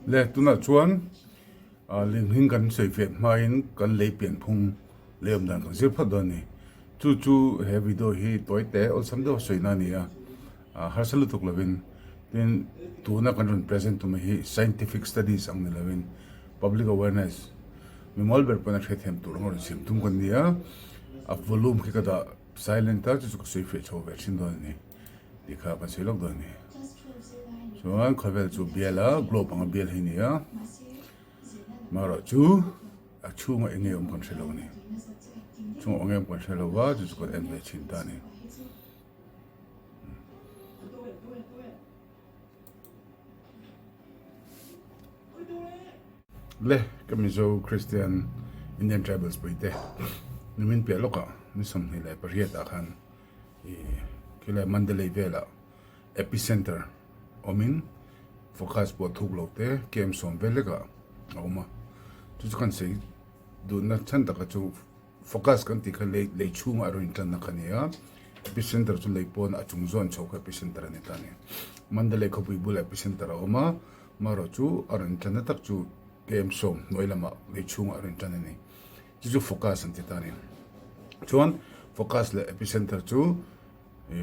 Le tunah chuan lirnghing kan sawi feh hmain kan lei pianphung lei awm dan kan zir phawt dawn a ni. Chu chu he video hi tawi te awlsam deuh a sawina a ni a, harsa lutuk lovin tin tuna kan rawn present tum hi scientific studies ang ni lovin public awareness mi mawl ber pawn a hrethiam tur ang a rawn siam tum kan ni a, a volume khi ka dah silent a chu chu ka sawi feh chho ve thin dawn a ni. Tih kha kan sawi lawk dawn a ni. Chuan khawvel chu bial a, globe anga bial hi a ni a. Marawh chu a chhungah eng nge awm kan hre lo a ni. Chhungah eng nge awm kan hre lo va, chu chu kan en ve thin ta a ni. Le ka Mizo Christian Indian Tribals puite nimin piah lawkah ni 28 ah khan ih khilai Mandalay velah epicenter awmin focus pawh thuk lo te camp sawm vel hlekah a awm a chu chu kan sawi duhna chhan taka chu focus kan tih kha lei lei chhungah a rawn intanna kha a ni a epicenter chu lei pawn a chung zawn chho kha epicenter a ni ta a ni Mandalay khawpui bulah epicenter a awm a marawh chu a rawn intanna tak chu camp sawm hnuai lamah lei chhungah a rawn intan a ni. Chu chu focus an ti ta a ni. Chuan focus leh epicenter chu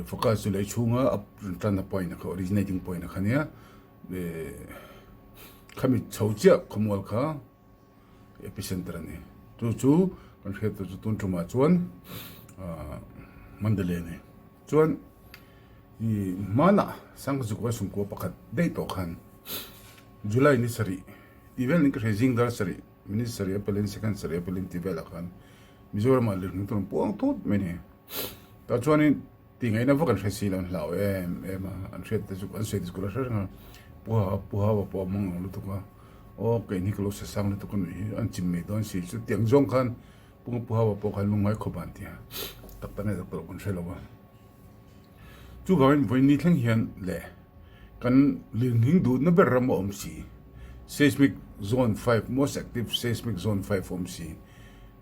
focus chu lei chhunga a rawn tanna point a kha originating point a kha nia khami chho chiah khawmual kha epicenter a ni. Chu chu kan hriat tur chu tun tumah chuan Mandalay a ni. Chuan ih hmanah Sangzukua Sungkua pakhat daih tawh khan July ni sarih tih vel niin ka hria zing dar sarih Minute sarih a pelin second sarih a pelin tih velah khan Mizoramah lirnghing tur an puang thut mai a ni. Tah chuanin tih ngaihna vak an hre si lo an hlau em em a, an hriat te chu an sawi te chu ka la hre reng a, Pu Ha Pu Hawa pawh a mang ang lutuk a, aw keini ka lo sa sang lutuk a nih hi an chim mai dawn si chu tiang zawng khan Pu Pu Hawa pawh khan lungngai khawp a an ti a, tak tak nge tak tak lo kan hre lo a. Chuvangin vawiin ni thleng hian leh kan lirnghing duhna ber ram a awm si, seismic zone 5, most active seismic zone 5 a awm si,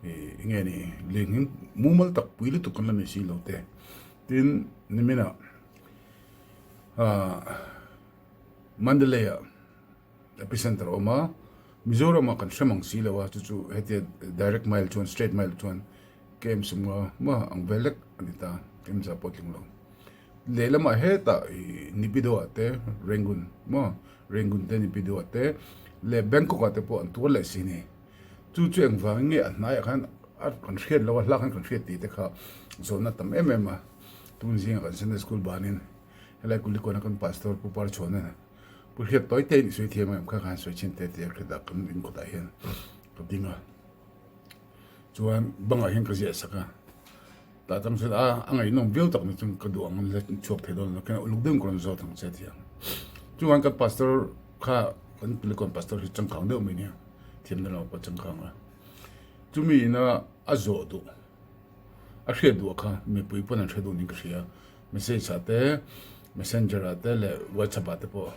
ih enge ni lirnghing mumal tak pui lutuk kan la nei si lo te. Tin, niminah ah Mandalay-ah epicenter a awm a, Mizoramah kan hre mang si lo a, chu chu hetia direct mile chuan straight mile chuan Camp sumnga maw ang vel lek a ni ta, camp zah pawh tling lo. Lehlamah hetah ih Nipido ah te Rangoon maw Rangoon te Nipido ah te leh Bangkok ah te pawh an tuar leh si ni. Chu chu engvangin nge a hnaiah khan a kan hriat lo a hlak khan kan hriat tih te kha zawhna tam em em a. Tun zingah kan Sunday school banin helai Kulikawn a kan pastor Pu Parchhuana Pu Hriat tawi te in i sawi thiam em kha khan sawi chhin te tia khitah kan inkawtah hian ka ding a. Chuan bangah hian ka ziah sak a, tah chang chuan a a ngaihnawm viau tak ni chuan ka duh ang la chhuak thei dawn lo khin a uluk deuhin ka rawn zawt ang che a ti ang. Chuvangin kan pastor kha kan Kulikawn pastor hi changkang deuh mai nia, thiamna lamah pawh changkang a. Chumi ina a zawh duh, a hriat duh kha mipui pawn an hre duh niin ka hria, message ah te, messenger ah te leh whatsapp ah te pawh.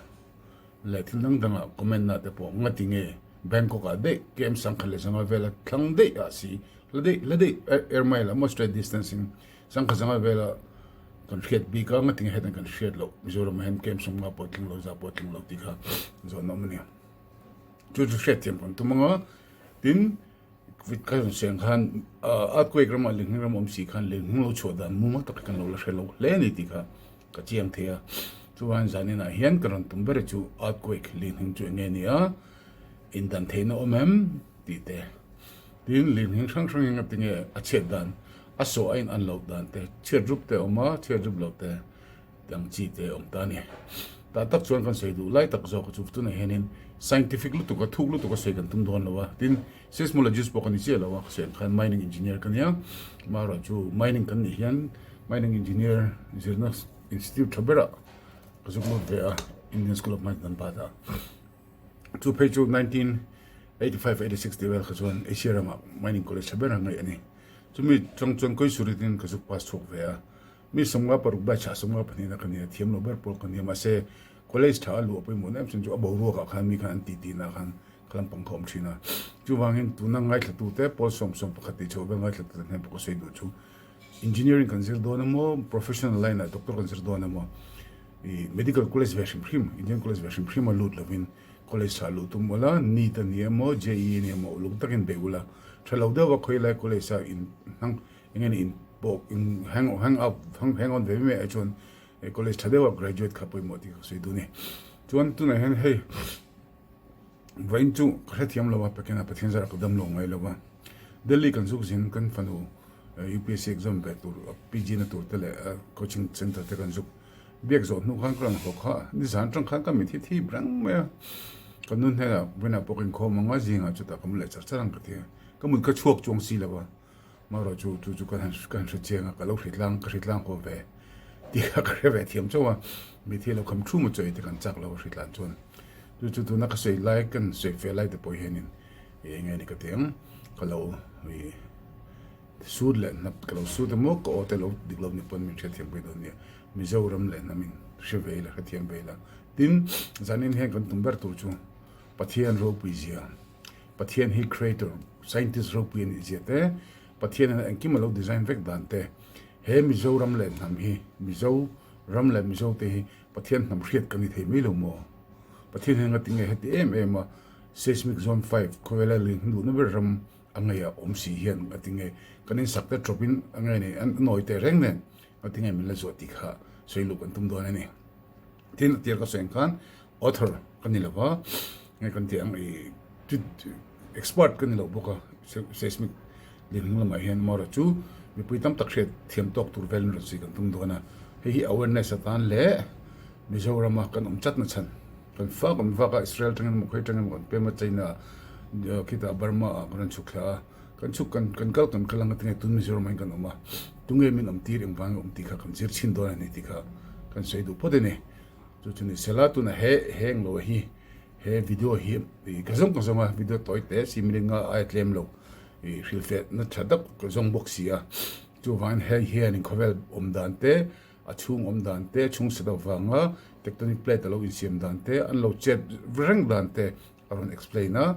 Leh thil dang dangah comment na te pawh ngati nge Bangkok ah daih KM sangkhat leh sangha vela thlang daih ah si hla daih hla daih air mile ah maw straight distance in sangkhat sangha vela kan hriat bik a ngati nge hetan kan hriat loh Mizoram ah hian KM sawmnga pawh tling lo za pawh tling lo tih kha zawhna awm a ni. Chu chu hriat thiam kan tum anga tin ka rawn sawi ang khan earthquake ramah lirnghing ram awm si khan lirnghing lo chhuah dan mumal tak hi kan lo la hre lo hle a ni tih kha Ka chiang thei a, chuan zaninah hian ka rawn tum ber chu earthquake lirnghing chu enge ni a, indan theihna awm em tih te, tin lirnghing hrang hrang hi ngatinge a chhiat dan, a sawh a in an loh dan te, chhiat rup te awm a, chhiat rup loh te ang chi te awm ta a ni. Tah tak chuan kan sawi duh lai tak zawk chu tunah hianin scientific lutuk a thuk lutuk a sawi kan tum dawn lo a, tin seismologist pawh ka ni chiah lo a, ka sawi ang khan mining engineer ka nia, marawh chu mining kan nih hian Mining Engineer zirna institute tha berah ka zuk lut ve a, Indian School of Mines Dhanbad ah. Chu phei chu 1985 86 tih vel kha chuan Asia ramah mining college tha ber a ngaih a ni. Chumi chang chuan Koisuritin ka zuk pass chhuak ve a. Mi 56 batch ah 52 na ka ni a, thiam lo ber pawl ka ni a. Mahse college tha a luh a pawimawh na em chuan chu a boruakah khan mi khan an tih tihna khan ka lampang kha awm thin a. Chuvangin tuna ngaithlatute pawl 11 tih chho vel ngaithlatute hnen pawh ka sawi duh chu Engineering kan zir dawn emaw, professional line ah doctor kan zir dawn emaw. I medical college ve hrim hrim, Indian college ve hrim hrim a lut lovin college ah luh tum ula, NEET a ni emaw, JEE a ni emaw uluk takin beih ula, tha lo deuha khawi lai college ah in hnang eng nge in pawh in hang hang out hang on ve mai ai chuan college tha deuha graduate kha pawimawh tih ka sawi duh a ni. Chuan tunah hian hei vawiin chu ka hrethiam lo a, Pathian Pathian zarah ka dam lo ngai lo a, Delhi kan zuk zin kan fanu UPSC exam ve tur PG na tur te leh coaching center te kan zuk Biak zawh hnu khan ka rawn haw kha, nizan atang khan ka mit hi thip reng mai a, ka nu hnenah vawiinah pawh ka inkhawm ang a, zingah chutah ka mu leh char char ang ka ti a, ka mut kha chhuak chuang si lo a, marawh chu chu chu ka han ka han hre chiang a, ka lo hritlang ka hritlang haw ve tih kha ka hre ve thiam chauh a, mit hi a lo kham thu maw chaw ei te kan chak lo a hritlan chuan chu chu tuna ka sawi lai kan sawi fe lai te pawh hianin eng nge ni ka ti ang ka lo ih. Sut leh hnap ka lo sut emaw ka aw te lo dik lo ni pawn min hrethiam pui dawn nia. Mizoram leh hnam in hre ve ila hrethiam ve ila. Tin, zanin hian kan tum ber tur chu Pathian ropui zia, Pathian hi creator, scientist ropui a nih zia te, Pathian hian engkim a lo design vek dan te, he Mizoram leh hnam hi, Mizo ram leh Mizo te hi Pathian hnam hriat kan ni thei mai lo maw? Pathian hian ngatinge heti em em a seismic zone 5 khawvela leng hnuhna ber ram A ngei a awm si hian a ti nge kan insak te tawp in a ngei nei an nawi teh reng nen a ti nge min la zuah tih kha sawi luh kan tum dawn a ni. Tin a tir ka sawi ang khan author ka ni lo va nge kan tih ang i expert ka ni lo bawk a seismic lirhnung lamah hian amaherawh chu mipui tam tak hriat thiam tawk tur velin rawn sawi kan tum dawn a hei hi awareness atan leh Mizorama kan awm chat na chhan Kan fak awm vak a, Israel tangin emaw khawi tangin emaw kan pem a, China khitah Burma ah kan rawn chhuk thla a, kan chhuk kan kan kal kan kal ang a tinge tun Mizoram ah hian kan awm a, tunge min awm tir engvang nge awm tih kha kan zir chhin dawn a ni tih kha kan sawi duh phawt a ni. Chu chu ni sela tunah he heng lo hi he video hi ka zawng ka zawng a, video tawi te si minute nga aia tlem lo ih hrilhfiahna tha tak ka zawng bawk si a, chuvangin hei hianin khawvel awm dan te A chhung awm dan te, chhung set avanga tectonic plate a lo insiam dan te, an lo chet reng dan te a rawn explain a.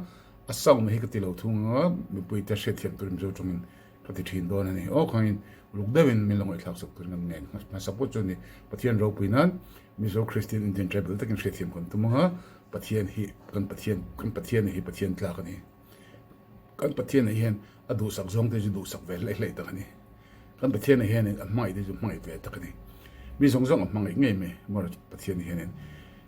A sound hi ka ti lo thung anga mipui te hriatthiam turin Mizo tawngin ka ti thin dawn a ni. Aw khangin uluk deuhin min lo ngaihthlak sak turin kan ngen hmasa pawh chu a ni. Pathian ropui nan Mizo Christian Indian Tribal takin hriatthiam kan tum anga Pathian hi kan Pathian kan Pathian hi Pathian tlak a ni. Kan Pathian hian a duhsak zawng te chu duhsak ve hlei hlei tak a ni. Kan Pathian hianin a hmangaih te chu hmangaih ve tak a ni. Mi zawng zawng a hmangaih ngei mai. Mawra Pathian hianin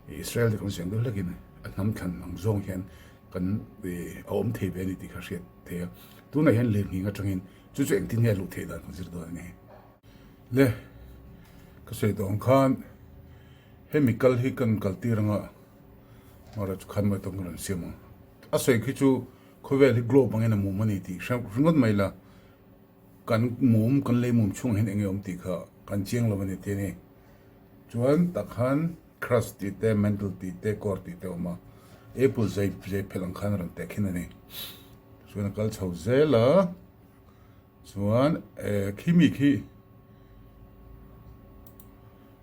Israel te kan siam deuh hlekin a hnam thlan ang zawng hian kan a awm thei ve a ni tih kha hriat thei a. Tunah hian lirnghing atangin chu chu engtin nge a luh theih dan kan zir dawn a ni. Le, ka sawi tawh ang khan hemi kal hi kan kal tir anga mawra chu khan mawi tawng ka rawn siam ang. A sawi khi chu khawvel hi globe angin a mum a ni tih hre ringawt mai la. Kan mum, kan lei mum chhungah hian eng nge awm tih kha kan chiang lo a ni tih a ni. Chuan tak khan crust tih te, mantle tih te, core tih te a awm a. Apple zai zai phelh ang khan a rawn teh khin a ni. Chuan a kal chho zel a, chuan eh khi mi khi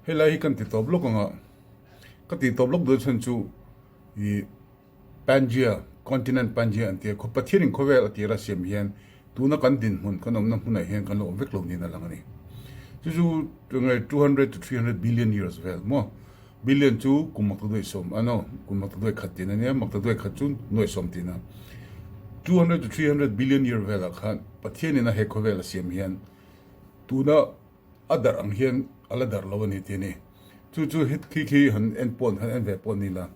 helai hi kan ti tawp lawk ang a, ka tih tawp lawk dawn chhan chu ih Pangea, Continent Pangea an ti a, Pathianin khawvel a tira siam hian tuna kan dinhmun, kan awmna hmunah hian kan lo awm vek lo niin a lang a ni. Chu chu tunge 200 to 300 billion years vel maw? Billion chu kum makta duai sawm, ah no, kum makta duai khat tihna nia, makta duai khat chu nuai sawm tihna. 200 to 300 billion year velah khan Pathianin a he khawvel a siam hian tuna a darh ang hian a la darh lo a ni tih a ni. Chu chu khi khi han en pawh han en ve pawh ni la.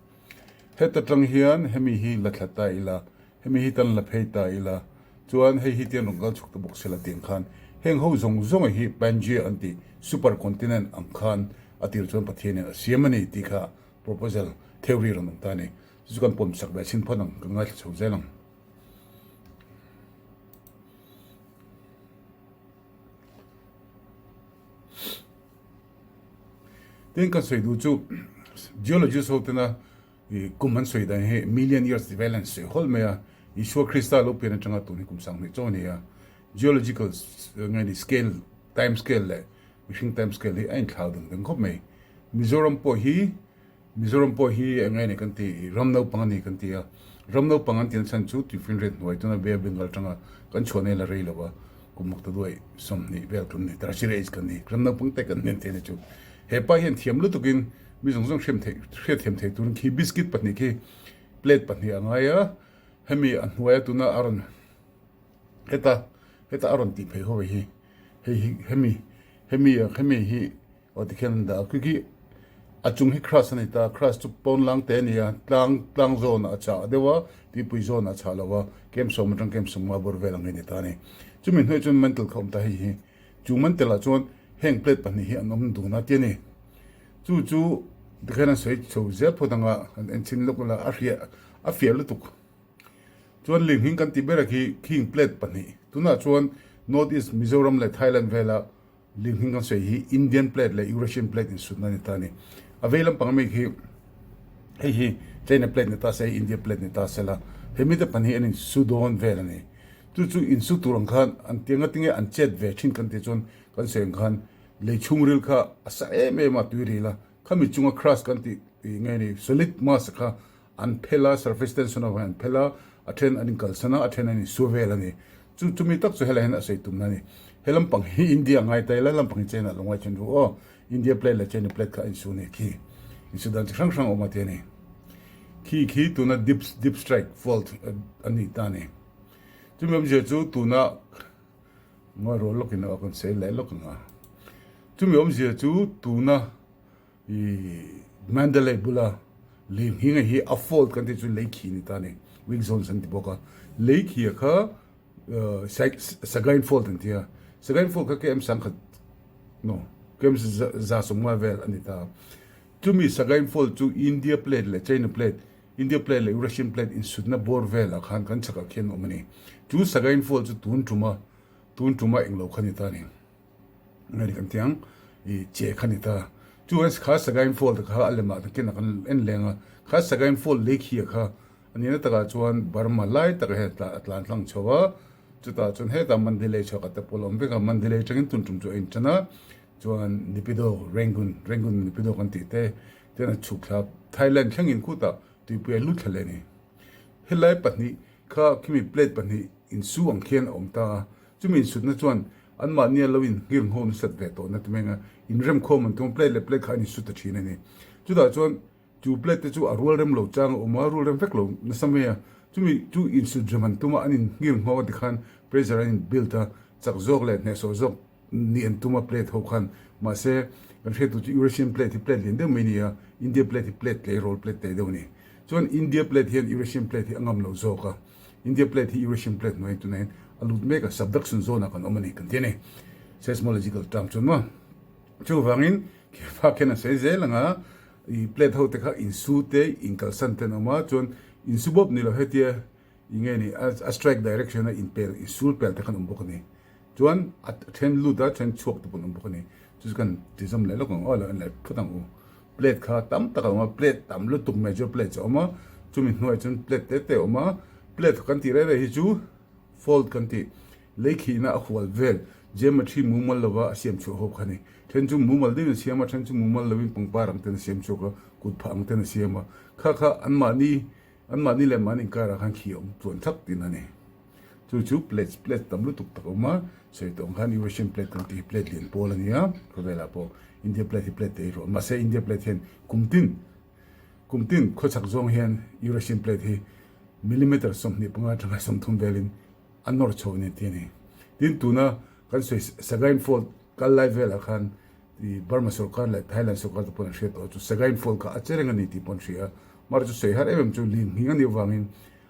Heta tang hian hemi hi la thla ta ila, hemi hi tan la phei ta ila, chuan hei hi tian rawn kal chhuk ta bawk sela tiang khan heng ho zawng zawng hi Pangea an tih super continent ang khan a tir chuan Pathianin a siam a ni tih kha proposal theory rawn awm ta a ni. Chu chu kan pawm sak ve chhin phawt ang, kan ngaithla chho zel ang. Tin kan sawi duh chu geologist ho tena ih kum an sawi dan hi million years tih vel an sawi hawlh mai a, Isua Krista lo pian atanga tun hi kum sanghnih chaw a ni a, geological nge ni scale time scale leh mihring time scale hi a inthlau dang dang khawp mai. Mizoram pawh hi Mizoram pawh hi eng nge ni kan ti, ram naupang a ni kan ti a, ram naupang an tihna chhan chu tuifinriat hnuai tuna Bay of Bengal atanga kan chhuahna hi la rei lo a, kum makta duai 20 vel kan ni, tertiary age kan ni, ram naupang te kan ni an ti a ni chu. He pa hian thiam lutukin Mi zawng zawng hriam theih hriatthiam theih turin khi biscuit pahnih khi plate pahnih a ngai a, hemi a hnuaia tuna a rawn heta heta a rawn tih phei ho hi hei hi hemi hemi hemi hi aw tikhian an dah a khi khi a chung hi crust a ni ta crust chu pawn lang te a ni a tlang tlang zawnah a chah deuh a tuipui zawnah a chah lo a kem sawm atang kem sawm nga bawr vel ang hi a ni ta a ni chumi hnuaiah chuan mantle kha a awm ta hei hi chu mantle ah chuan heng plate pahnih hi an awm dun a ti a ni chu chu tikhian an sawi chho zel phawt ang a an enchhin lawk ila a hriah a fiah lutuk. Chuan linghing kan tih ber a khi khing plate pahnih. Tunah chuan North East Mizoram leh Thailand vela linghing kan sawi hi Indian plate leh Eurasian plate insutna a ni ta a ni. A vei lampang ami khi hei hi China plate ni ta se hei India plate ni ta se la hemi te pahnih an insu dawn vel a ni. Chu chu insu tur ang khan an tianga tinge an chet ve thin kan tih chuan kan sawi ang khan lei chhungril kha a sa em em a tui ril a khami chunga crust kan tih nge ni solid mass kha An phel a, surface tension avangin an phel a, a then an inkalsan a, a then an insu vel a ni. Chu chumi tak chu helai hian a sawi tumna a ni. He lampang hi India ngai ta ila, lampang hi China lo ngai then ru aw. India plate leh China plate kha a insu a ni khi. Insu dan chi hrang hrang a awm a ti a ni. Khi khi tuna deep deep strike fault a ni ta a ni. Chumi awmzia chu tuna ngawi rual lawkin a kan sawi leh lawk ang a. Chumi awmzia chu tuna I Mandalay bula lei nghing hi a fault kan tih chu lei khi ni ta a ni, weak zones an ti bawk a. Lei khi a kha Sagaing fault an ti a, Sagaing fault kha KM sangkhat no KM 150 vel a ni ta. Chumi Sagaing fault chu India plate leh China plate, India plate leh Eurasian plate insutna bawr velah khan kan chhakah khian a awm a ni. Chu Sagaing fault chu tun tuma tun tuma englo kha ni ta a ni. Ngai kan ti ang i che kha ni ta. Chu an kha Sagaing Fault kha a lemah nakin a kan en leng a, kha Sagaing Fault lei khi a kha a nihna takah chuan Burma lai takah hian a tlan hlang chho a, chutah chuan hetah Mandalay chhuak a te pawl a awm vek a, Mandalay atangin tun tum chu a intan a, chuan Naypyidaw, Rangoon, Rangoon Naypyidaw kan tih te ten a chhuk thla Thailand thlengin khutah tuipui a lut thla leh a ni. Helai pahnih kha khimi plate pahnih insu ang khian a awm ta a, chumi insutna chuan Anmahnia lo in nghirngho nasat ve tawhna te meng a, inremkhawm an tum a, plate leh plate kha an insut ta thin a ni. Chutah chuan chu plate te chu a rual rem lo chang a awm a, a rual rem vek lo nasa mai a. Chumi chu insut rem an tum a, an in nghirngho a tikhan pressure an in build a, chak zawk leh hnehsawh zawk nih an tum a plate ho khan. Mahse, kan hriat tur chu Eurasian plate hi plate lian deuh mai a ni a, India plate hi plate tleirawl plate teh deuh a ni. Chuan India plate hian Eurasian plate hi a ngam lo zawk a. India plate hi Eurasian plate hnuai tunah hian a lut mek a, subduction zone ah kan awm a ni kan ti a ni. Seismological term chuan maw. Chuvangin khi bak hian a sawi zel ang a, i plate ho te kha insu te, inkalsan te an awm a, chuan insu bawp ni lo hetia i nge ni a strike direction a inpel, insul pel te khan awm bawk a ni. Chuan a then lut a, then chhuak te pawh an awm bawk a ni. Chu chu kan ti zawm leh lawk ang aw, lo en leh phut ang u. Plate kha tam tak a awm a, plate tam lutuk major plate chu a awm a, chumi hnuaiah chuan plate te te a awm a, plate kan tih reng reng hi chu fold kan tih lei khihna a hual vel geometry mumal lova a siam chhuah ho kha a ni. Then chu mumal deuhin a siam a, then chu mumal lovin pangpar ang ten a siam chhuak a, kut phah ang ten a siam a, kha kha anmahni anmahni leh mahni inkarah khan khi a awm tluan thak tihna a ni. Chu chu plates plate tam lutuk tak a awm a, sawi tawh ang khan Eurasian plate kan tih hi plate lian pawl a ni a, khawvelah pawh India plate hi plate te hi rawh mahse India plate hian kum tin kum tin khawchhak zawng hian Eurasian plate hi millimeter 25 atanga 30 velin a nawr chho a ni tih a ni. Tin tuna kan sawi Sagaing Fault kal lai velah khan Burma sorkar leh Thailand sorkar te pawhin an hriat tawh chu Sagaing Fault kha a che reng a ni tih pawh an hria a, mahse chu sawi har em em chu lin nghing a nih avangin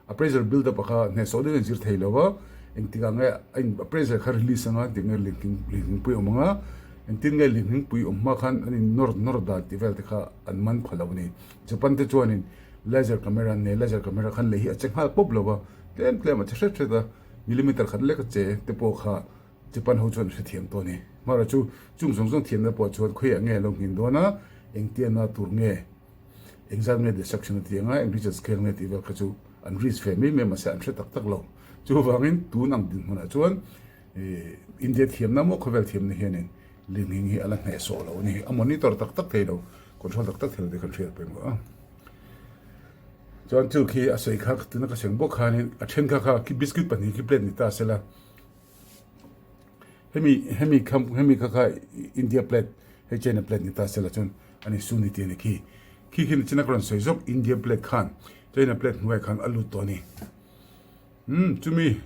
A pressure build up a kha hnehsawh deuhin a zir thei lo a, engtikah nge a in a pressure kha release anga engtik nge linghing linghingpui awm anga, engtin nge linghingpui awm hma khan an in nawr nawr dan tih vel te kha an man pha lo a ni. Japan te chuanin laser camera an nei a, laser camera khan lei hi a che nghal pawp lo a, tlem tlem a che hret hret a, millimeter khat lek a che te pawh kha Japan ho chuan an hrethiam tawh a ni. Hmara chu chung zawng zawng thiamna pawh chuan khawiah nge a lo nghin dawn a, engtiana tur nge? Engzat nge destruction a tih anga, eng risk scale nge tih vel kha chu an risk ve mai mai mahse an hre tak tak lo. Chuvangin tun ang dinhmunah chuan India thiamna maw khawvel thiamna hianin linghing hi a la hnehsawh lo a ni. A monitor tak tak thei lo, control tak tak thei lo tih kan hriat pawimawh a. Chuan chu khi a sawi kha tuna ka sawi ang bawk khanin a then kha kha khi biscuit pahnih khi plate ni ta sela. Hemi hemi kham hemi kha kha India plate hei China plate ni ta sela chuan. a ni su ni tih a ni khi. Khi khi nichina ka rawn sawi zawk India plate khan China plate hnuaiah khan a lut tawh a ni. Umm chumi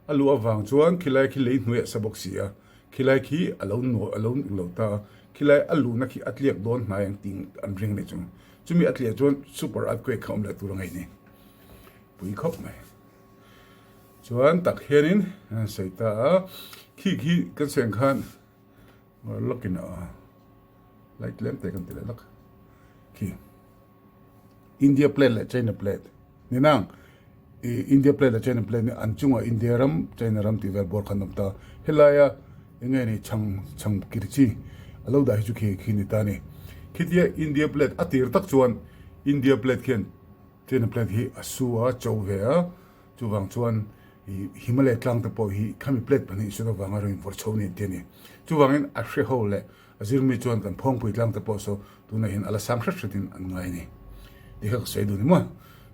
a luh avang chuan khilai khi lei hnuaiah sa bawk si a, khilai khi a lo nawi a lo lo ta a, khilai a luhna khi a tliak dawn hnai ang tih an ring a ni chung. Chumi a tliah chuan super earthquake kha awm leh tur a ngaih ni. Pui khawp mai. Chuan tak hianin an sawi ta a, khi khi kan sawi ang khan lawkin a light tlem te kan ti leh lawk khi India plate leh China plate ni nang India plate leh China plate ni an chungah India ram China ram tih vel bawr khan awm ta helaia enge ni chhang chhang kir chi a lo dah hi chu khi khi ni ta ni khitia India plate a tir tak chuan India plate khian China plate hi a su a cho ve a. Chuvang chuan i Himalaya tlang te pawh hi khami plate pahnih sawn avanga rawn invawrh chho ni an ti a ni. Chuvangin a hreho leh a zirmi chuan kan phawngpui tlang te pawh saw tunah hian a la sang hret hretin an ngai a ni tih kha ka sawi duh ni maw.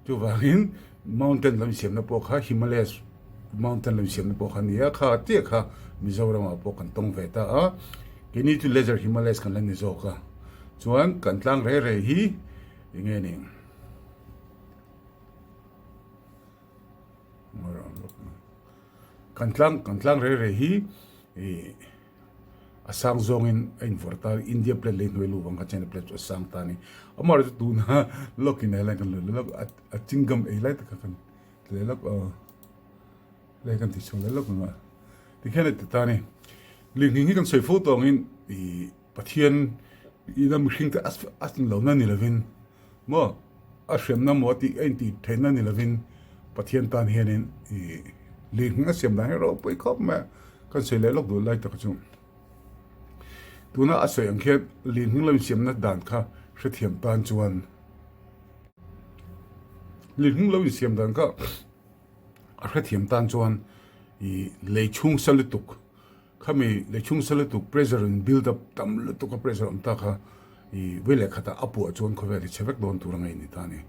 Chuvangin mountain lam insiamna pawh kha Himalayas mountain lam insiamna pawh kha a ni a, kha chiah kha Mizoramah pawh kan tawng ve ta a. Keini chu Lesser Himalayas kan la ni zawk a. Chuan kan tlang rei rei hi eng nge ni? Kan tlang kan tlang rei rei hi ih a sang zawngin a invawrh ta India plate lei hnuai luh vang kha China plate chu a sang ta a ni amaherawhchu chu tuna lawkin helai kan lawih lawk a a chingam ei lai tak kha kan ti leh lawk aw helai kan ti chhuak leh lawk ang a tikhian a ti ta a ni lirnghing hi kan sawi fo tawh angin ih Pathian ina mihring te a lohna ni lovin maw a hremna maw tih a intih theihna ni lovin Pathian tan hianin ih lirnghing a siam dan hi ropui khawp mai a, kan sawi leh lawk duh lai tak chu tuna a sawi ang khian lirnghing lo insiamna dan kha hrethiam tan chuan lirnghing lo insiam dan kha a hrethiam tan chuan ih lei chhung sa lutuk. Khami lei chhung sa lutuk pressure in build up tam lutuk a pressure awm ta kha i vawi leh khatah a puah chuan khawvel hi chhe vek dawn tur a ngaih ni ta a ni.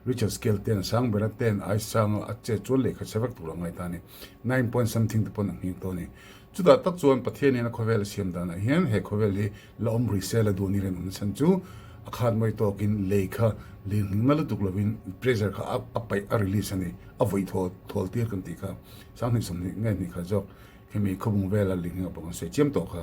Richard scale ten a sang ber a ten ai sang a a chet chuan lehkha chhe vek tur a ngai ta a ni. Nine point something te pawn a nghing tawh a ni. Chutah tak chuan Pathian hian a khawvel a siam danah hian he khawvel hi la awm rih se la duh ni rinawm chhan chu a khat mawi tawkin lei kha lirnghing na lutuk lovin pressure kha a paih a release a ni. A vawi thawl thawl tir kan tih kha 20 20 nge hnih kha zawk. Hemi khawbung vela lihngeng a pawh kan sawi chiam tawh kha.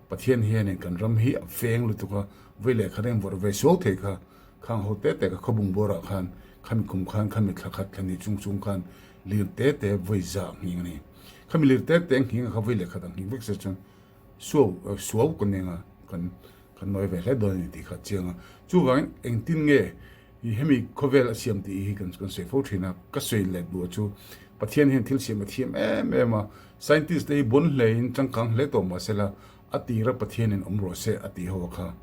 Pathian hianin kan ram hi a veng lutuk a, vawi leh khat engvawrh ve suau thei kha khang ho te te kha khawbung bawrah khan khami kum khan khami thla khat thla ni chung chung khan lir te te vawi za a nghing a ni. Khami lir te te nghing a kha vawi leh khat a nghing vek se chuan suau suau kan eng a kan kan nawi ve hle dawn a ni tih kha a chiang a. Chuvangin engtin nge I hemi khawvel a siam tih hi kan sawi fo thin a, ka sawi let duh chu Pathian hian thil siam a thiam em em a, scientist te hi bon hle in changkang hle tawh mah sela a tira Pathian in awm rawh se a tih ho a kha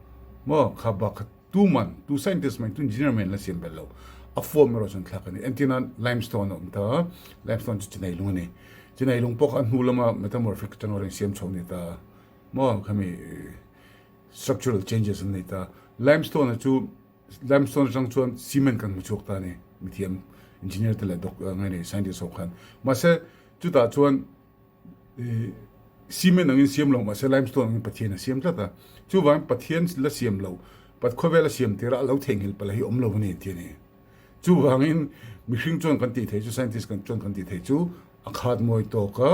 maw kha bak kha tu man tu scientist mai tu engineer mai an la siam belh lo a form erawh chuan thlak a ni entir nan limestone a awm ta a limestone chu chinai lung a ni chinai lung pawh kha a hnu lama metamorphic atanga rawn siam chho a ni ta maw khami structural changes an nei ta limestone a chu Limestone atang chuan cement kan hmu chhuak ta a ni, mithiam engineer te leh doc ngai nei scientist ho khan. Mahse chutah chuan cement angin siam lo mahse limestone angin Pathian a siam tlat a. Chuvangin Pathian la siam lo, khawvel a siam tirah a lo theihnghilh palh hi awm lo a ni an ti a ni. Chuvangin mihring chuan kan tih theih chu scientist chuan kan tih theih chu a khat mawi tawk a,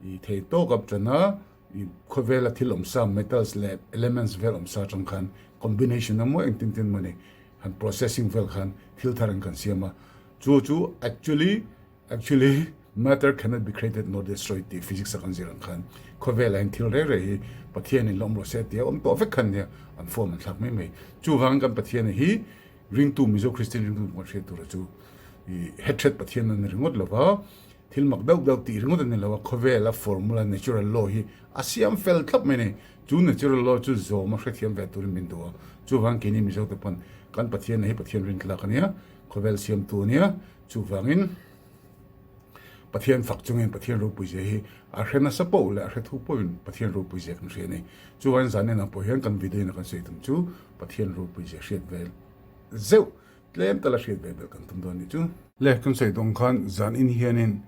I thei tawk ap tan a, i khawvela thil awm sa metals leh elements vel awm sa atang khan combination a mawi engtin tin mawni han processing vel khan thil thar in kan siam a, chu chu actually actually matter cannot be created nor destroyed tih physics a kan zir ang khan khawvelah hian thil reng reng hi Pathian in la awm rawh se tia awm tawh vek khan nia an form an thlak mai mai. Chuvangin kan Pathian hi ringtu Mizo Kristian ringtu kan hriat tura chu i hatred Pathian a ni ringawt lova, Thil mak deuh deuh tih ringawt a ni lo a, khawvela formula natural law hi a siam fel thlap mai a ni. Chu natural law chu zawm a hrethiam ve turin min duh a, chuvang keini Mizo te pawn kan Pathian hi Pathian rintlak a nia, khawvel siamtu a nia, chuvangin Pathian fak chungin Pathian ropui zia hi a hre nasa poh leh a hre thu pawhin Pathian ropui zia kan hria a ni. Chuvangin zan enah pawh hian kan video ina kan sawi tum chu Pathian ropui zia hriat ve zeuh Tlem tal a hriat ve belh kan tum dawn nih chu. Le kan sawi tawng khan zan in hianin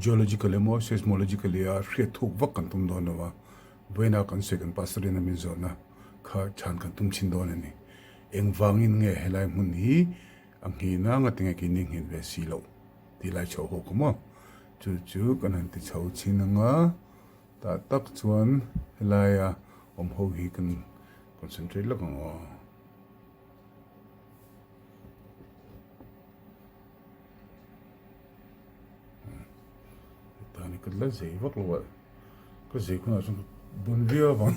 geological emaw seismologically a hriat thuk vak kan tum dawn lo a, vawiina kan sawi kan pastor in a min zawhna kha. kha chhan kan tum chhin dawn a ni. Engvangin nge helai hmun hi a nghin a, ngatinge keini nghin ve si loh tih lai chho ho kha maw? Chu chu kan han ti chho chhin ang a, tah tak chuan helaia awm ho hi kan concentrate lawk ang aw. Tani ka la zei vak lo a, ka zei hunah chuan ka bun viau avang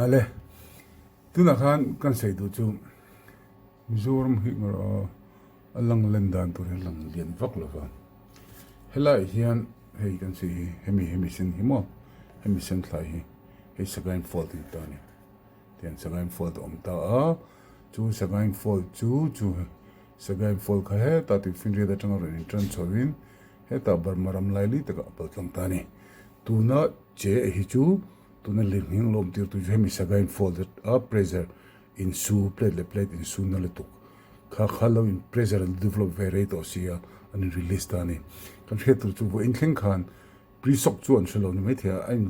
ale tunah khan kan sawi duh chu Mizoram hi erawh a lang len dan tur hi a lang lian vak lo va, helaiah hian hei kan sawi hi hemi hemi sen hi maw hemi sen thlai hi hei Sagaing fault a ni ta a ni. Tiang Sagaing Fault a awm ta a, chu Sagaing Fault chu chu Sagaing Fault kha hetah Tuifinriat atanga rawn intan chhoin hetah Burma ram laili takah a paltlang ta a ni. Tuna che hi chu tuna lirnghing lawm tirtu chu hemi Sagaing Fault a pressure insu plate leh plate insu na lutuk kha kha lo in pressure an develop ve rei tawh sia an in release ta a ni. Kan hriat tur chu vawiin thleng khan pre-shock chu an hre lo ni maithei a, a in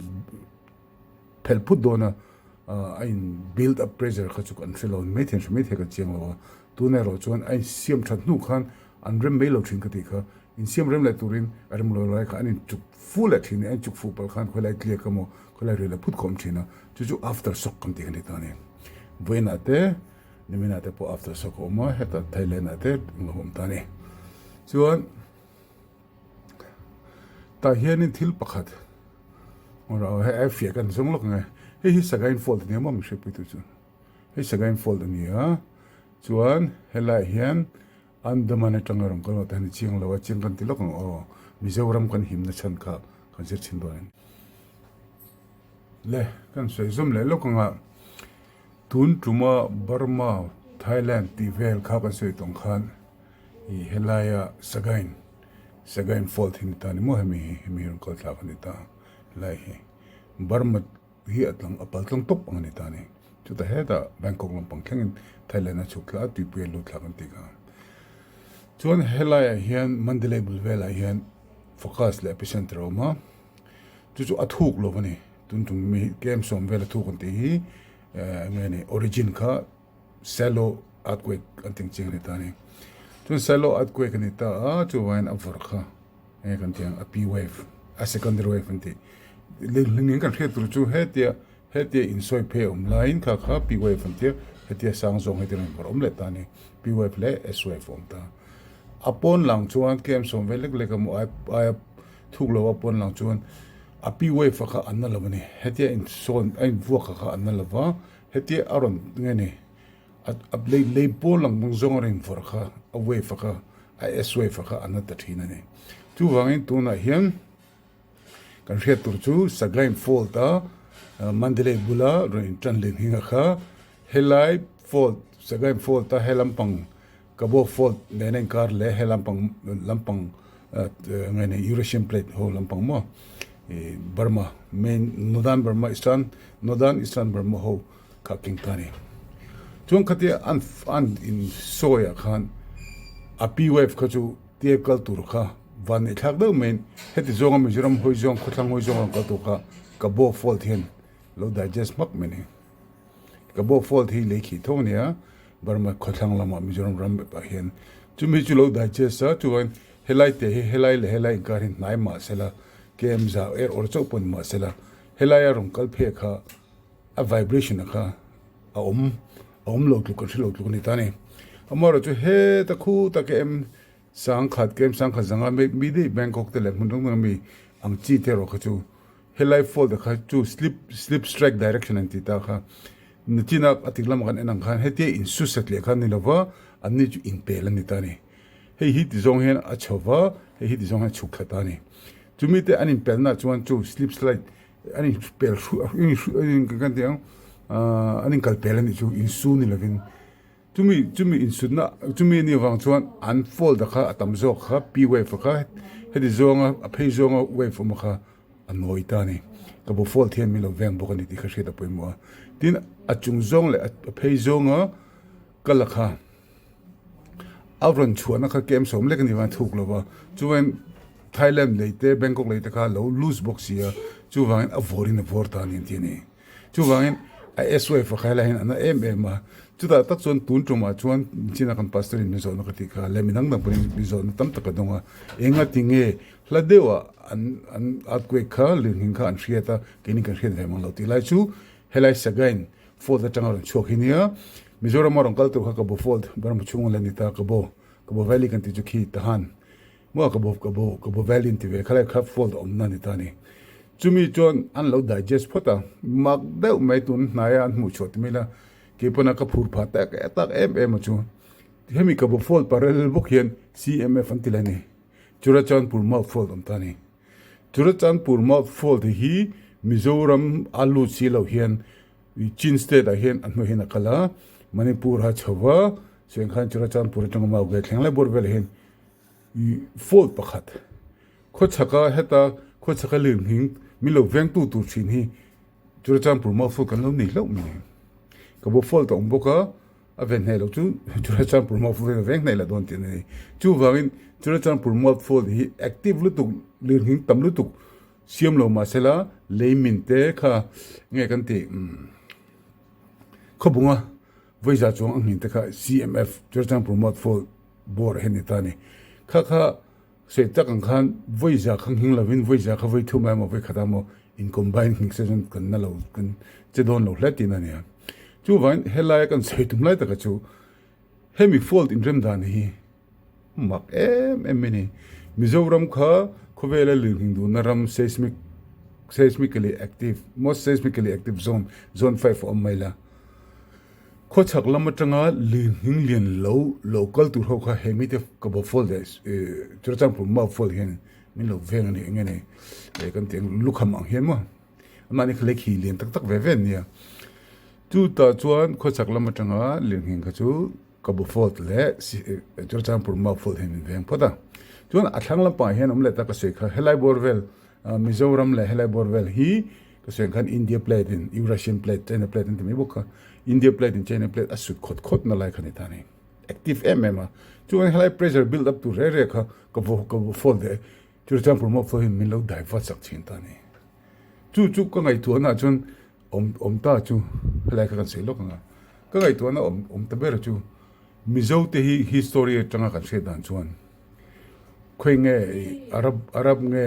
phelh phut dawn a, a in build up pressure kha chu kan hre lo ni maithei an hre maithei kan chiang lo a, tun erawh chuan a insiam that hnu khan an rem mai lo thin ka tih kha, insiam rem leh turin a rem lo lai kha an in chuk fu leh thin a, an chuk fuh palh khan khawilai tliak emaw khawilai rel a phut khawm thin a, chu chu after shock kan tih kha ni ta a ni. Vawiinah te niminah te pawh after shock a awm a, hetah Thailand ah te englo a awm ta a ni. Chuan. Tah hianin thil pakhat hei ai fiah kan zawng lawk ang e hei hi Sagaing fault a nia maw mihring puitu chu hei Sagaing fault a ni a chuan helaiah hian Andaman atanga rawn kal te hian a chiang lo a chiang kan ti lawk ang aw Mizoram kan himna chhan kha kan zir chhin dawn a ni le kan sawi zawm leh lawk ang a tun tuma Burma Thailand tih vel kha kan sawi tawng khan. Ih helaia Sagaing Sagaing fault hi ni ta ni maw hemi hi hemi hi rawn kal thlak a ni ta helai hi Burma hi a tlang a pal tlang tawp ang a ni ta ni chutah hetah Bangkok lampang thlengin Thailand a chhuk thla a tuipui a lut thlak an tih kha chuan helaiah hian Mandalay bul velah hian focus leh epicenter a awm a chu chu a thuk lo a ni tun tum mi kem sawm vel a thuk an tih hi eh eng nge ni origin kha. Shallow earthquake an tih ang chiang a ni ta a ni. Chuan shallow earthquake a ni ta a, chuvangin a vawrh kha enge kan tih ang a P wave, a secondary wave an tih. Lirhlingin kan hriat tur chu hetia hetia insawi phei a awm laiin kha kha P wave an tia, hetia sang zawng hetia rawn vawrh awm leh ta a ni. P wave leh S wave a awm ta. A pawn lang chuan KM sawm ve lek lek a maw aia thuk lo a pawn lang chuan a P wave a kha an na lo a ni. Hetia insawn a invuak a kha an na lo va. Hetia a rawn nge ni a lei lei pawl lang bawng zawng a rawn vawrh kha a wave a kha a S wave a kha a na ta thin a ni. Chuvangin tunah hian kan hriat tur chu Sagaing fault a Mandalay bula rawn intan leh hming a kha helai fault Sagaing fault a he lampang Kabo fault nena inkar leh he lampang lampang nge ni Eurasian plate ho lampang maw ih Burma main Northern Burma Eastern Northern Eastern Burma ho kha keng ta a ni. Chuan khatia an an in sawi ah khan a P wave kha chu tia kal tur kha van neih thlak deuh maiin heti zawnga Mizoram hawi zawng khawthlang hawi zawng rawn kal tur kha Kabo fault hian lo digest hmak mai a ni. Kabo fault hi lei khih tho a nia, Burma khawthlang lamah Mizoram ram ah hian chumi chu lo digest a, chuan helai te hi helai leh helai inkar hi hnai mah sela KM za er awr chauh pawh ni mah sela helaia rawn kal phek kha a vibration a kha a awm a awm lo tluk kan hre lo tluk a ni ta a ni. Amaherawhchu heta khuta KM sangkhat KM sangkhat zanga mi daih Bangkok te leh hmun dang dang ami ang chi te erawh kha chu Helai fault kha chu slip slip strike direction an tih ta kha nachina a tik lamah kan en ang khan hetia in su set leh kha ni lova an ni chu inpel an ni ta a ni. Hei hi ti zawng hian a chho va, hei hi ti zawng hian a chhuk thla ta a ni. Chumi te an inpelna chuan chu slip slide an inpel hru an in kan tih ang an inkalpel a nih chu insu ni lovin. Chumi chumi insutna chumi anih avang chuan an fold a kha a tam zawk kha p wave a kha heti zawnga a phei zawnga wave awm a kha a nawi ta a ni. Ka bu fold hian min lo veng bawk a ni tih kha hriat a pawimawh a. Tin a chung zawng leh a phei zawnga kal a kha a rawn chhuahna kha kem sawm lek a ni vang thuk lo va chuan Thailand lei te Bangkok lei te kha lo loose bawk si a chuvangin a vawrin a vawr ta a ni an ti a ni. Chuvangin. A S-wave a kha helai hian a na em em a. Chutah tak chuan tun tumah chuan China kan pastor in min zawhna ka tih kha leh midang dang pawhin min zawhna tam tak a dawng a. Enga tinge hla deuhah an an earthquake kha lirnghing kha an hriat a, keini kan hriat ve mang lo tih lai chu helai Sagaing fault atanga rawn chhuak hi nia. Mizorama rawn kal tur kha Kabo fault Burma chhunga la ni ta Kabo Kabo valley kan tih chu khi tahan Maw ka bo ka bo ka bo vel in ti ve khalai kha fault awmna ni ta ni. Chumi chuan an lo digest phawt a, mak deuh mai tun hnaia an hmuh chhuah ti mai la, kei pawn a ka phur phah tak tak em em a chu. Hemi ka bo fault parallel bawk hian CMF an ti leh a ni. Churachandpur mouth fault awm ta ni. Churachandpur mouth fault hi Mizoram a lut si loh hian Chin state ah hian a hnuai hian a kal a, Manipur a chho va, chuan khan Churachandpur atanga Mauge thleng lai bawr velah hian Fault pakhat khawchhaka heta khawchhaka lirnghing min lo vengtu tur thin hi Churachandpur Mouth Fault kan lo nei hlauh mai a ni. Ka bo fault a awm bawk a, a ven hnaih loh chu Churachandpur Mouth Fault hian a veng hnaih lah dawn tih a ni. Chuvangin Churachandpur Mouth Fault hi active lutuk lirnghing tam lutuk siam lo mahsela lei min te kha nge kan tih khawbunga vawiza chuang a nghin te kha CMF Churachandpur Mouth Fault bawr hi a ni ta a ni. Kha kha sawi tak ang khan vawi za kha nghing lovin vawi za kha vawi thum emaw vawi khat emaw in combine nghing se chuan kan na lo kan che dawn lo hle tihna a ni a. Chuvangin helaia kan sawi tum lai taka chu hemi fault inrem dan hi mak em em mai a ni. Mizoram kha khawvela lirnghing duhna ram seismic seismically active most seismically active zone zone 5 a awm mai la. Khawchhak lam atanga lirnghing lian lo lo kal tur ho kha he mite ka bo fawl leh Churachandpur mau fawl hian min lo veng a ni eng nge ni kan tih ang lukham ang hian maw amahni kha lekhi lian tak tak ve ve an nia chutah chuan khawchhak lam atanga lirnghing kha chu ka bo fawl leh Churachandpur mau fawl hian min veng phawt a chuan a thlang lampangah hian awm leh ta ka sawi kha helai bawr vel Mizoram leh helai bawr vel hi ka sawi ang khan India plate in Eurasian plate China plate an ti mai bawk kha India plate in China plate a sut khawt khawt na lai kha ni ta ni active em em a chuan helai pressure build up tur reh reh kha ka vo ka vo fawl leh Churachandpur mawp fawl hian min lo divert sak thin ta ni chu chu ka ngaihtuahna ah chuan awm awm ta chu helai kha kan sawi lawk ang a ka ngaihtuahna awm awm ta ber chu Mizo te hi history atanga kan hriat dan chuan Khawi nge Arab Arab nge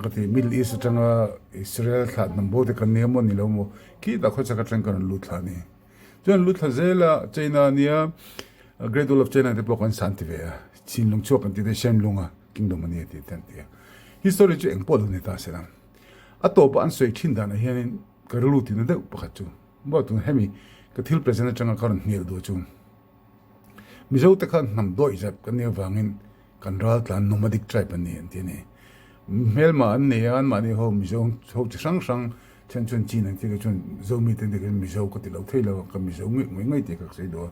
ka ti Middle East atanga Israel thlah hnam bo te kan nia maw ni lo maw khitah khawchhak atang kan rawn lut thla a ni. Chuan lut thla zel a China nia Great Wall of China te pawh kan san ti ve a Chinlung chhuak kan ti te Shenlunga Kingdom a ni a ti te an ti a. History chu eng pawh lo ni ta se la. A tawpah an sawi thin danah hianin ka rilru tina deuh pakhat chu maw tun hemi ka thil present atanga ka rawn hnial duh chu. Mizo te khan hnam dawih zat kan nih avangin kan ral tlan nomadic tribe an ni an ti a ni. Hmelma an nei a, anmahni ho Mizo ho chi hrang hrang then chuan chin an ti ka chuan Zomi te an ti ka chuan Mizo ka ti lo thei lo a, ka Mizo ngei ngei ngei tih ka sawi duh a.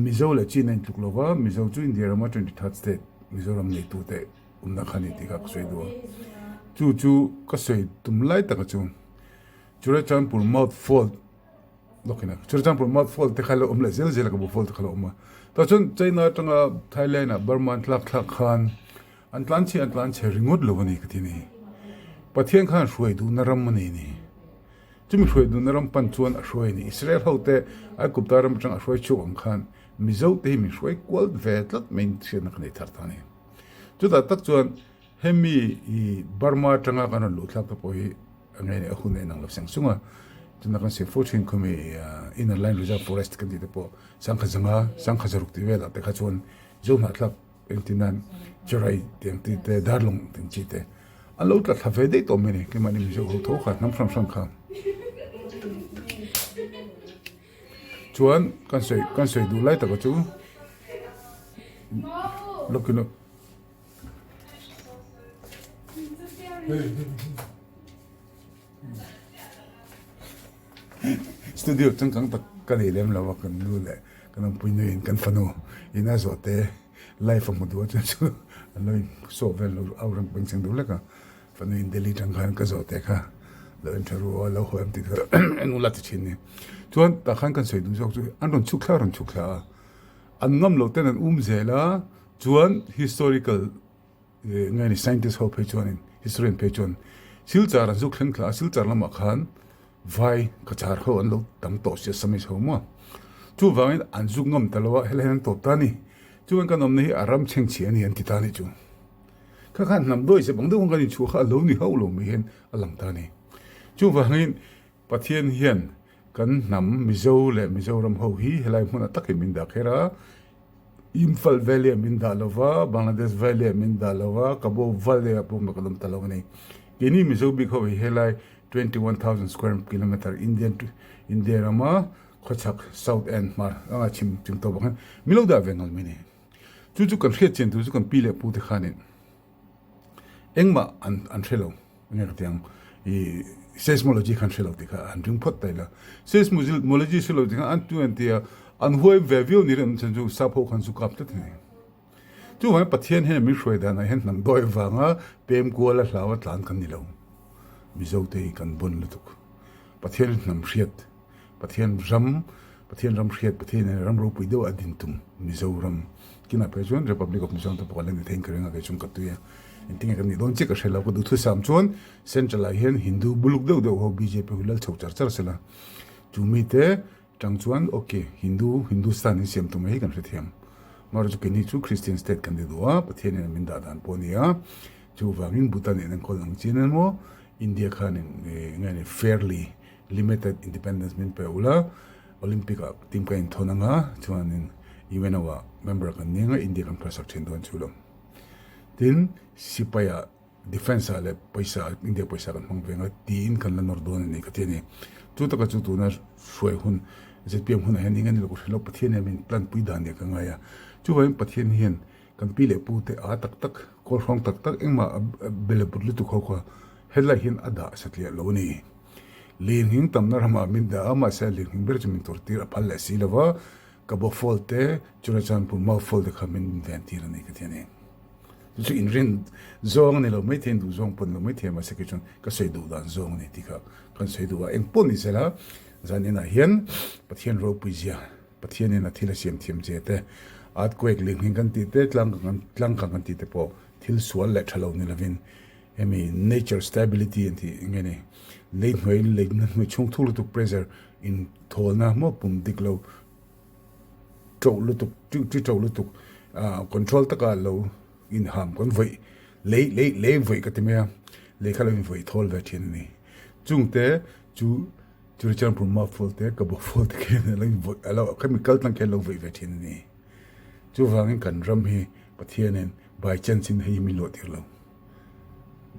Mizo leh chin a intluk lo va, Mizo chu India rama 23rd state Mizoram neitu te awmna kha a ni tih kha ka sawi duh a. Chu chu ka sawi tum lai taka chu Churachandpur mouth fault Lawkin a Churachandpur mouth fault te kha lo awm leh zel zel a ka bu fault te kha lo awm a. Tah chuan China atanga Thailand ah Burma an tlak thlak khan an tlan chhe an tlan chhe ringawt lo a ni ka ti a ni. Pathian khan hruai duhna ram a nei a ni. Chumi hruai duhna ram pan chuan a hruai a ni. Israel ho te Aigupta ram atanga a hruai chhuak ang khan Mizo te hi min hruai kual ve tlat mai in hriatna ka nei thar ta a ni. Chutah tak chuan hemi i Burma atanga kan rawn luh thlak te pawh hi A ngei a hun a inang lo seng sung a, chuna kan sawi fo thin khawmi inner line reserve forest kan tih te pawh sangkhat zanga sangkhat zaruk tih velah te kha chuan zo hnahthlak engtin nan charai tih ang tih te darlawng tih ang chi te an lo tla thla ve daih tawh mai a ni keimahni mizo ho tho kha hnam hrang hrang kha chuan kan sawi kan sawi duh lai taka chu lawkin a. Studio changkang tak ka nei lem lo a kan nu leh kan awmpui nuin kan fanu in a zawh te live a hmu duh a chuan chu an lo in sawh vel lo au reng beng cheng duh lek a fanu in Delhi tang khan ka zawh te kha lo en tha ru a lo haw em tih kha en ula ti thin ni chuan tah khan kan sawi duh zawk chu an rawn chhuk thla rawn chhuk thla a an ngam loh ten an um zel a. Chuan historical nge ni scientist ho phei chuanin historian phei chuan Silchar an zuk thleng thla a, Silchar lamah khan. Vai Cachar ho an lo tam tawh si Assamese ho maw. Chuvangin an zuk ngam ta lo a, helai hian an tawp ta a ni. Chuan kan awmna hi a ram chhengchhia a ni an ti ta a nih chu. Kha khan hnam dawi se bang deuh khan kan inchhuah kha a lo ni hauh lo mai hian a lang ta a ni. Chuvangin Pathian hian kan hnam Mizo leh Mizoram ho hi helai hmunah takin min dah kher a, Imphal Valley ah min dah lo va, Bangladesh Valley ah min dah lo va, Kabo Valley ah pawh kan awm ta lo a ni. Keini Mizo bik ho hi helai 21,000 square kilometre Indian India rama khawchhak South end hmar anga chhim chhim tawp ang hian min lo dah ve ngal mai a ni. Chu chu kan hriat chian tur chu kan pi leh pu te khanin Engmah an an hre lo enge ka ti ang i seismology khan hre lo tih kha an ring phawt ta ila seismology hre lo tih khan an tu an tia an huai ve viau ni reng chan chu sap ho khan chu kap tlat a ni. Chuvangin Pathian hian min hruai danah hian hnam dawi vanga pem kual a hlau a tlan kan ni lo. Mizo te hi kan bawn lutuk. Pathian hnam hriat Pathian ram, Pathian ram hriat, Pathian hian ram ropui deuh a din tum Mizoram kinah phei chuan Republic of Mizoram te pawh kan la ni thei in ka ring a kei chuan ka tui a, engtin nge kan nih dawn chiah ka hre lo, ka duhthusam chuan Central ah hian Hindu buluk deuh deuh ho bjp hu lal chho char char sela chu mite tang chuan ok Hindu Hindustan in siam tum mai hi kan hrethiam amaherawhchu keini chu Christian state kan ni duh a, Pathian in min dah dan pawh a ni a, chuvangin Bhutan in enkawl ang chian emaw India khanin enge ni fairly Limited Independence min pe ula, Olympic ah team ka inthawn anga, chuanin UNO ah member kan ni anga, India kan phalsak thin dawn chu lo. Tin, sipai ah, defence ah leh pawisa, India pawisa kan hmang ve anga tiin kan la nawr dawn a ni ka ti a ni. Chu taka chu tuna hruai hun, zpm hunah hian eng a ni lo ka hre lo, Pathian hian min plan pui dan nia ka ngai a. Chuvangin Pathian hian Kan pi leh pu te a tak tak, kawlhrawng tak tak engmah a bele but lutuk ho kha helai hian a dah satliah lo a ni. Lirnghing tamna ramah min dah a, mahse lirnghing ber chu min tur tir a phal leh si lo va, ka bawk fawl te, Churachandpur mau fawl te kha min ven tir a ni ka ti a ni. Chu chu inrin zawng a ni lo maithei, duh zawng pawh a ni lo maithei a, mahse kei chuan ka sawi duh dan zawng a ni tih kha kan sawi duh a, engpawh ni sela zan inah hian Pathian ropui zia Pathianin a thil a siam thiam che te, earthquake lirnghing kan tih te, tlangkang kan tih te pawh thil sual leh tha lo ni lovin hemi nature stability an tih nge ni, lei hnuai lei na hnuai chhung thuk lutuk pressure in thawlna maw pum dik lo ṭoh lutuk ṭi ṭoh lutuk control taka lo inham kan vawih lei lei lei vawih ka ti mai a, lei kha lo invawih thawl ve ṭhin a ni. Chungte chu. Churachandpur map fawl te, Kabo fawl te khian a lo in vawih a lo khami kal tlang khian a lo vawih ve thin a ni. Chuvangin kan ram hi Pathianin by chance in hei hi min luah tir lo.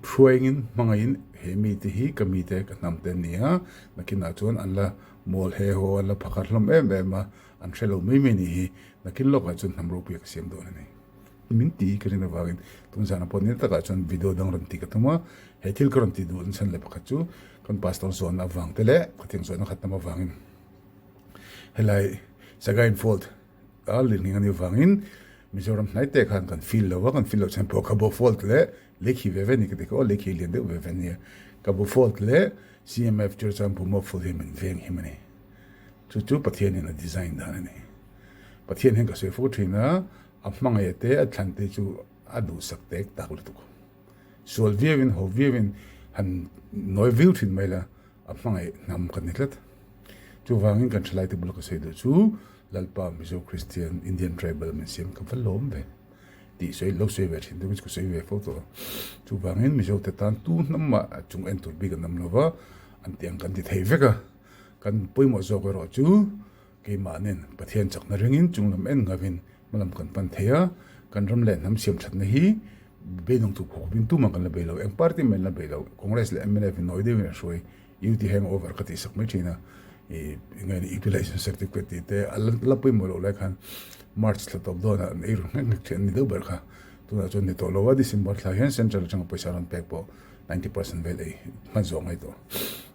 Hruaingin hmangaihin he mite hi ka mite ka hnam te an ni a, nakinah chuan an la mawl he haw an la phakar hlawm em em a, an hre lo mai mai ni hi nakin lawkah chuan hnam ropui a ka siam dawn a ni. Min ti ka rin avangin tun zan pawh nil takah chuan video dang rawn ti ka tum a, he thil ka rawn ti duh an chhan leh pakhat chu kan pastor zawnna avang te leh khatiang zawnna khat tam avangin helai Sagain Fault a lirnghing anih avangin Mizoram hnai te khan kan feel lo a, kan feel loh chhan pawh Kabo Fault leh Lekhi ve ve ni ka ti kha aw, Lekhi lian deuh ve ve ania, Kabo Fault leh CMF Churachandpur Burma Fault hi min veng him a ni. Chu chu Pathianin a design dan a ni. Pathian hian ka sawi fo thin a, A hmangaih te, a thlan te chu a duhsak tek tak lutuk. Sual viauin, ho viauin han nawi viau thin mai la, a hmangaih hnam kan ni tlat. Chuvangin kan thalaite bula ka sawi duh chu, Lalpa Mizo Christian Indian Tribal min siam ka va lawm ve tih sawi lo sawi ve thin tumin ka sawi ve fo tawh a. Chuvangin Mizo te tan tu hnam mah a chung en tur bik an awm lo va, an tih ang kan ti thei vek a. Kan pawimawh zawk erawh chu Keimahnin Pathian chakna ringin chunglam en ngavin hmalam kan pan thei a, kan ram leh hnam siam thatna hi beidawng tu phawkawpin tumah kan la bei lo, eng party mah in la bei lo, Congress leh mnf in nawi deuhin a hruai, UT hangover ka tihsak mai thin a, ih enge ni utilization certificate tih te a la pawimawh loh lai khan March thla tawp dawnah an ei ru nghek nghek thin an ni deuh ber kha, tunah chuan ni tawh lo a, December thla hian central atanga pawisa rawn pek pawh 90% vel ei hman zawh ngai tawh.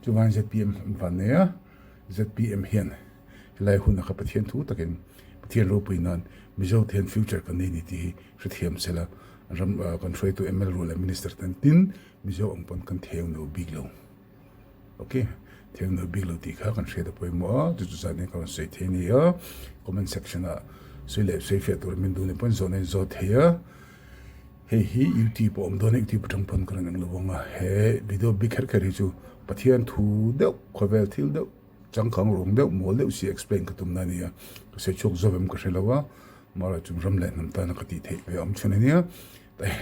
Chuvangin zpm an van nei a. Zpm hian helai huna kha Pathian thu takin Pathian ropui nan Mizo te hian future kan nei ni tih hi hrethiam sela ram kan hruaitu mla rual leh minister ten tin Mizo ang pawn kan theu no bik lo ok theu no bik lo tih kha kan hriat a pawimawh a chu chu zan hian ka rawn sawi thei a ni a comment section ah sawi leh sawi fiah tur min duh ni pawn zawhna in zawt thei a. Hei hi youtube a awm dawn a youtube atang pawn ka rawn englo ang a he video bik kher kher hi chu Pathian thu deuh khawvel thil deuh changkang rawng deuh mawl deuh si explain ka tumna a ni a ka sawi chhuak zawk em ka hre lo a mahrawh chu ram leh hnam tana ka tih theih ve awm chhun a nia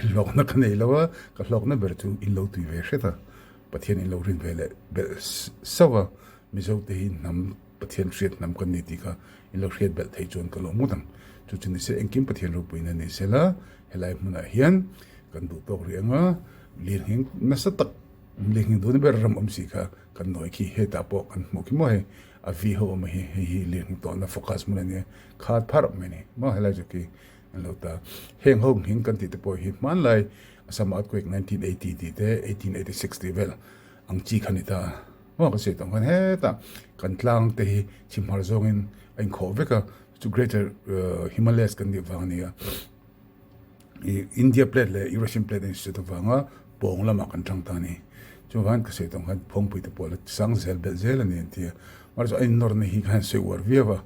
hlawkna ka nei lo a ka hlawkna ber chu in lo tui ve hret a Pathian in lo rin ve leh belh sauh a Mizo te hi hnam Pathian hriat hnam kan ni tih kha in lo hriat belh thei chuan ka lawm ngawt ang. Chu chu ni se engkim Pathian ropuina ni se la, helai hmunah hian kan duh tawk rih ang a, lirnghing nasa tak lirnghing duhna ber ram awm si kha kan nawi khi hetah pawh kan hmuh khi maw hei a vi ho awm a hi hei hi lirnghing tawhna focus hmun a nia khat pharh mai a ni maw helai chu khi an lo ta. Heng ho nghing kan tih te pawh hi hmanlai Assam earthquake 1980 tih te 1886 tih vel ang chi kha ni ta. Maw ka sawi tawh khan hetah kan tlang te hi chhimhar zawngin a inkhawh vek a chu greater Himalayas kan nih vang a ni a ih India plate leh Eurasian plate a insuit avanga pawng lamah kan tang ta a ni chuvangin ka sawi tawh khan phawngpui te pawh la sang zel belh zel a ni an ti a mahse a innawrna hi khan sawi uar viau a.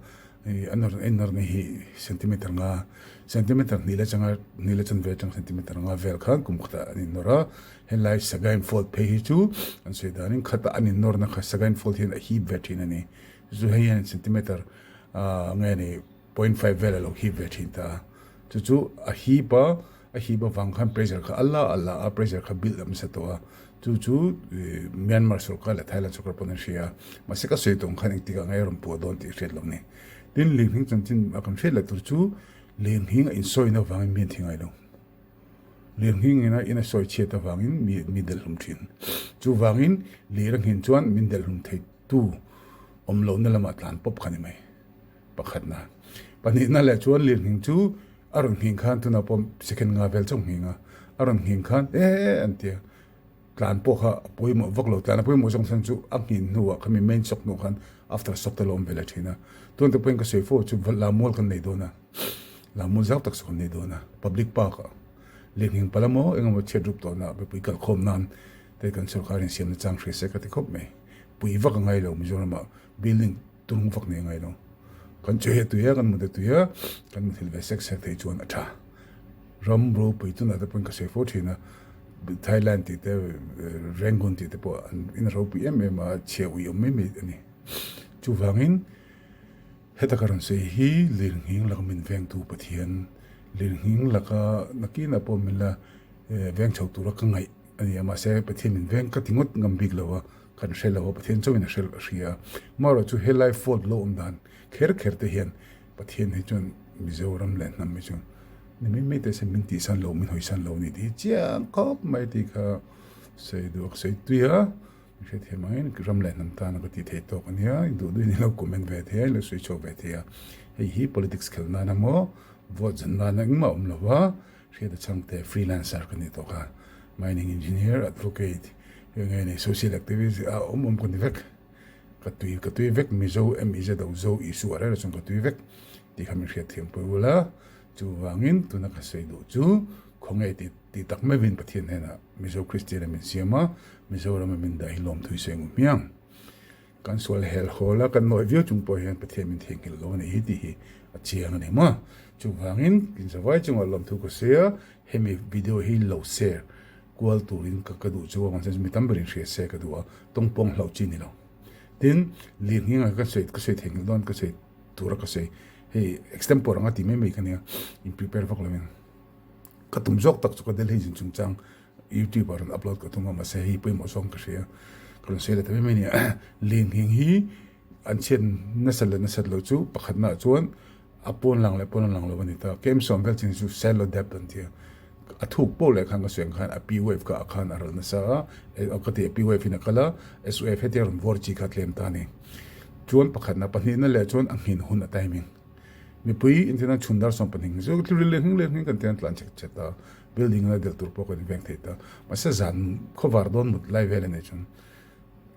A nawr en nawrna hi centimeter nga centimeter hnih leh changa hnih leh chanve atang centimeter nga vel khan kum khatah an innawr a, helai Sagaing Fault phei hi chu an sawi danin khatah an innawrna kha Sagaing Fault hian a hip ve thin a ni, chu hei hian centimeter ah nge ni point five vel a lo hip ve thin ta a, chu chu a hip a a hip avang khan pressure kha a la a la a pressure kha build up nasa tawh a. Chu chu Myanmar sorkar leh Thailand sorkar pawn an hria a, mahse ka sawi tawng khan engtikah nge rawn puah dawn tih hriat lo ni. Tin, Linghing chanchin a kan hriat leh tur chu Linghing a insawina avangin mi an thi ngai lo. Linghing ina in a sawi chhiat avangin mi mi delhlum thin. Chuvangin lir a nghin chuan min delhlum thei tu awm lohna lamah tlan pawp kha ni mai. Pakhatna. Pahnihna leh chuan Linghing chu a rawn nghing khan tunah pawh second nga vel chauh nghing a, a rawn nghing khan e an ti a, tlan pawh kha a pawimawh vak lo, tlan a pawimawh zawng chhan chu a nghin hnuah khami main shock hnuah khan after shock te lo awm ve leh thin a, tun te pawhin ka sawi fo chu Lamual kan nei dawn a, Lamual zau tak chu kan nei dawn a, public park ah lirnghing pala maw engemaw chhiat rup tawhna mipui kalkhawm nan te kan sorkar in siamna chang hria se ka ti khawp mai, pui vak a ngai lo Mizoram ah building. Tung vak nei ngai lo. Kan che he tui a, kan mut he tui a, kan muthilh ve sek sek thei chuan a tha. Ram ropui tunah te pawhin ka sawi fo thin a, Thailand tih te, Rangoon tih te pawh an in ropui em em a, chhia ui awm mai mai a ni. Chuvangin heta ka rawn sawi hi lirnghing laka min vengtu Pathian, lirnghing laka nakinah pawh min la veng chho tura ka ngaih a ni a, mahse Pathian min veng ka ti ngawt ngam bik lo a. Kan hre lo a, Pathian chauhin a hre a hria a. Marawh chu helai fault lo awm dan kher kher te hian Pathian hi chuan Mizoram leh hnam hi chu ni mai mai teh se min tihsan lo, min hawisan lo a ni tih hi chiang khawp mai tih kha sawi duh a, ka sawi tui a, min hrethiam angin ram leh hnam tana ka tih theih tawk a nia, i duh duhin i lo comment ve thei a, i lo sawi chhuak ve thei a. Hei hi politics khelh nan emaw vote zan nan engmah a awm lo va. Hriata chhangte freelancer ka ni tawk a, mining engineer, advocate, heng nge ni social activist a awm awm ka ni vek. Ka tui ka tui vek Mizo M-I-Z-O Zo Isua reng reng chuan ka tui vek tih kha min hriat thiam pui ula, chuvangin tuna ka sawi duh chu khawnge tih tih tak meuhin Pathian hnenah Mizo Kristian a min siam a, Mizorama min dah hi lawmthui sawi ngu hmiang. Kan sual hel hawl a, kan nawi viau chung pawh hian Pathian min theihnghilh lo a nih hi tih hi a chiang a ni maw? Chuvangin inzavai chungah lawmthu ka sawi a, hemi video hi lo share kual turin ka ka duh chu a, mahse mi tam berin hria se ka duh a, tawngpawng hlauh chi ni lo. Tin, lirnghing ka sawi ka sawi theihnghilh dawn ka sawi tura ka sawi hei extempore anga ti mai mai ka nia, in prepare vak lovin ka tum zawk tak chu ka Delhi zin chungchang YouTube ah rawn upload ka tum a mahse hei pawimawh zawng ka hria ka rawn sawi leh ta mai mai a ni Linghing hi an chhiat nasat leh nasat loh chu pakhatnaah chuan a pawn lang leh pawn lang lo a ni ta kem sawm vel chin chu shallow depth an ti a a thuk pawh leh khan ka sawi ang khan a P wave kha a khan a ral nasa a ka ti a P wave in a kal a S wave hetia rawn vawr chi kha tlem ta a ni chuan pakhatna pahnihna leh chuan a nghin hun a timing mipui inthena chhun dar 12 chu thil ril leh hnung leh hnung kan tiang tlan chhet chhet a. Building la delh tur pawh kan veng thei ta. Mahse zan khawvar dawn mut lai vel a nih chuan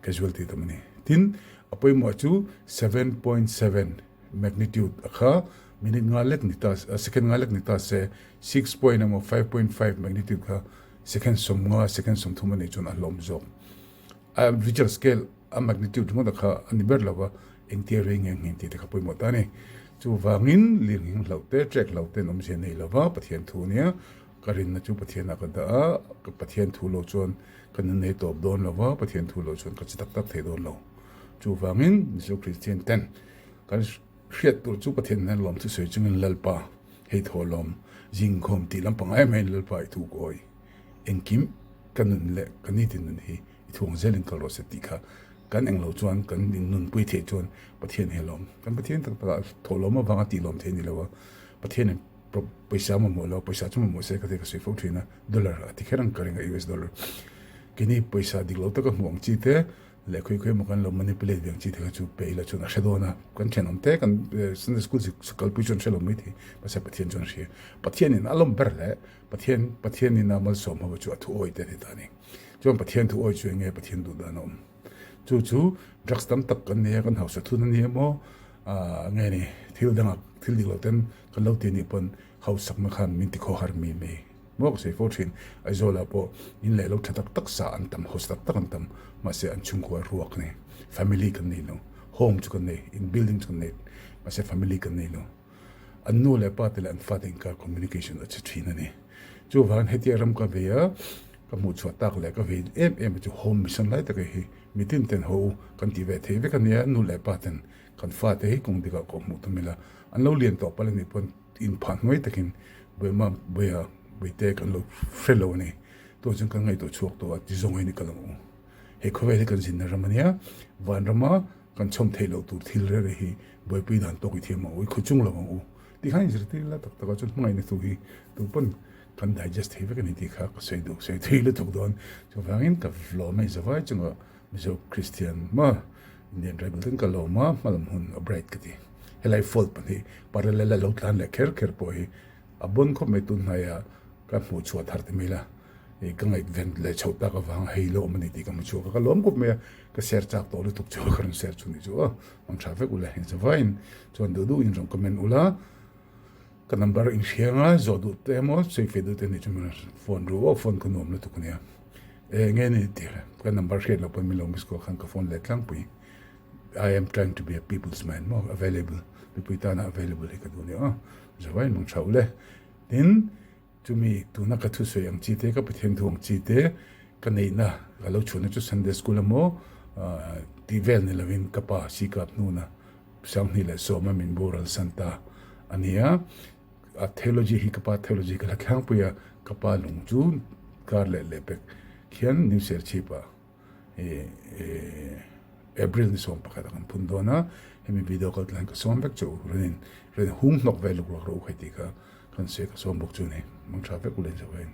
casualty tam a ni. Tin, a pawimawh chu 7.7 magnitude a kha minute nga lek ni ta, second nga lek ni ta se six point emaw 5.5 magnitude kha second 50, second 30 a nih chuan a hlawm zawk. A Richter scale a magnitude ringawt a kha a ni ber lo va, engtia rei nge nghin tih te kha pawimawh ta a ni. Chuvangin lirnghing hlauh te, trek hlauh te an awmzia nei lo va, Pathian thu a nia. Ka rinna chu Pathianah ka dah a, ka Pathian thu lo chuan ka nun ei tawp dawn lo va, Pathian thu lo chuan ka chi tak tak thei dawn lo. Chuvangin Mizo Kristian ten kan hriat tur chu Pathian hian lawm thusawi chungin Lalpa hei thaw lawm zingkhawm tih lampang em em Lalpa i thu kawi engkim ka nun leh ka nitin nun hi i thuang zelin kal rawh se tih kha kan englo chuan kan nunpui theih chuan Pathian hi a lawm. Kan Pathian tak takah thaw lawm avanga tih lawm theih a ni lo a, Pathianin pawisa mamawh lo, pawisa chu mamawh se ka ti ka sawi fo thin a, dollar a ti kher ang ka ring a US dollar. Keini pawisa dik lo taka hmuh ang chi te leh khawi khawi emaw kan lo manipulate ve ang chi te kha chu pe ila chuan a hre dawn a, kan thenawm te kan Sunday school kalpui chuan hre lo mai thei, mahse Pathian chuan a hria. Pathianin a lawm ber hle, Pathian Pathianin a malsawm ho chu a thu awi te a ni ta a ni. Chuan Pathian thu awi chu eng nge Pathian duh dan a awm? Chu chu drugs tam tak kan nei a, kan hausa thun a ni emaw nge ni thil dangah thil dik lo ten kan lo ti anih pawn hausakna khan min ti khaw har mi mai maw ka sawi fo thin. Aizawlah pawh in leh lo tha tak tak sa an tam, hausa tak tak an tam mahse an chhungkua ruak a ni. Family kan nei lo, home chu kan nei, in building chu kan nei mahse family kan nei lo. An nu leh pa te leh an fate inkar communication a che thin a ni. Chuvangin hetia ram ka vei a, ka hmuh chhuah tak leh ka vei em em chu home mission lai taka hi mitin ten haw u kan tih ve thei vek a nia, nu leh pa ten kan fate hi kawng dikah kawh hmuh tum ila, an lo lian tawh palh a nih pawn inphah hnuai takin Buaima Buaia Buaite kan lo hre lo a ni. Tunah chuan kan ngaihtuah chhuak tawh a ti zawng hi ni ka lang u. He khawvel hi kan zinna ram a nia, vanrama kan chhawm theih loh tur thil rere hi buaipui dan tawk i thiam ang u, i khaw chung lo ang u tih khan inzirtir la tak takah chuan hmangaihna thu hi tu pawn kan digest thei vek a ni tih kha ka sawi duh, sawi thui lutuk dawn. Chuvangin ka lawm hei zavai chunga Mizo Kristian maw Indian tribal ten ka lawm a, hmalam hun a bright ka ti. Helai fault pahnih parallel a lo tlan leh kher kher pawh hi a bawn khawp mai tun hnaia ka hmuh chhuah thar te mai la. Ka ngaihven leh chhoh tak avanga hei lo awm a ni tih ka hmu chhuak a, ka lawm khawp mai a, ka share chak tawh lutuk chu ka rawn share chu ni chu aw, mang tha vek ula heng zavaiin chuan duh duhin rawn comment ula, ka number in hria anga zawh duh te emaw sawi feh duh te nih chu min rawn phone ru aw, phone kha nuam lutuk a nia, e nge ni tih ka number hriat loh pawn min lo miss call khan ka phone leh tlangpui, I am trying to be a people's man maw, available mipui tana available hi ka duh a nia aw, zavaiin mang tha ule, tin. Chumi tuna ka thusawi ang chi te, ka Pathian thu ang chi te ka neihna ka lo chhuahna chu Sunday School emaw tih vel ni lovin ka pa Sikap hnuna Sanghnih leh Sawma min boral san ta a ni a. A theology hi ka pa theology ka la thlangpui a, ka pa lung chu kar leh lehpek khian New Serchhip-ah April ni 11 ah kan phun dawn a, hemi video kal tlan ka sawm vek chu rawn in rawn hung hnawk ve luk ruak rawh u khai tih kha kan sawi ka sawm bawk chu ni, mang tha vek u len zo hian.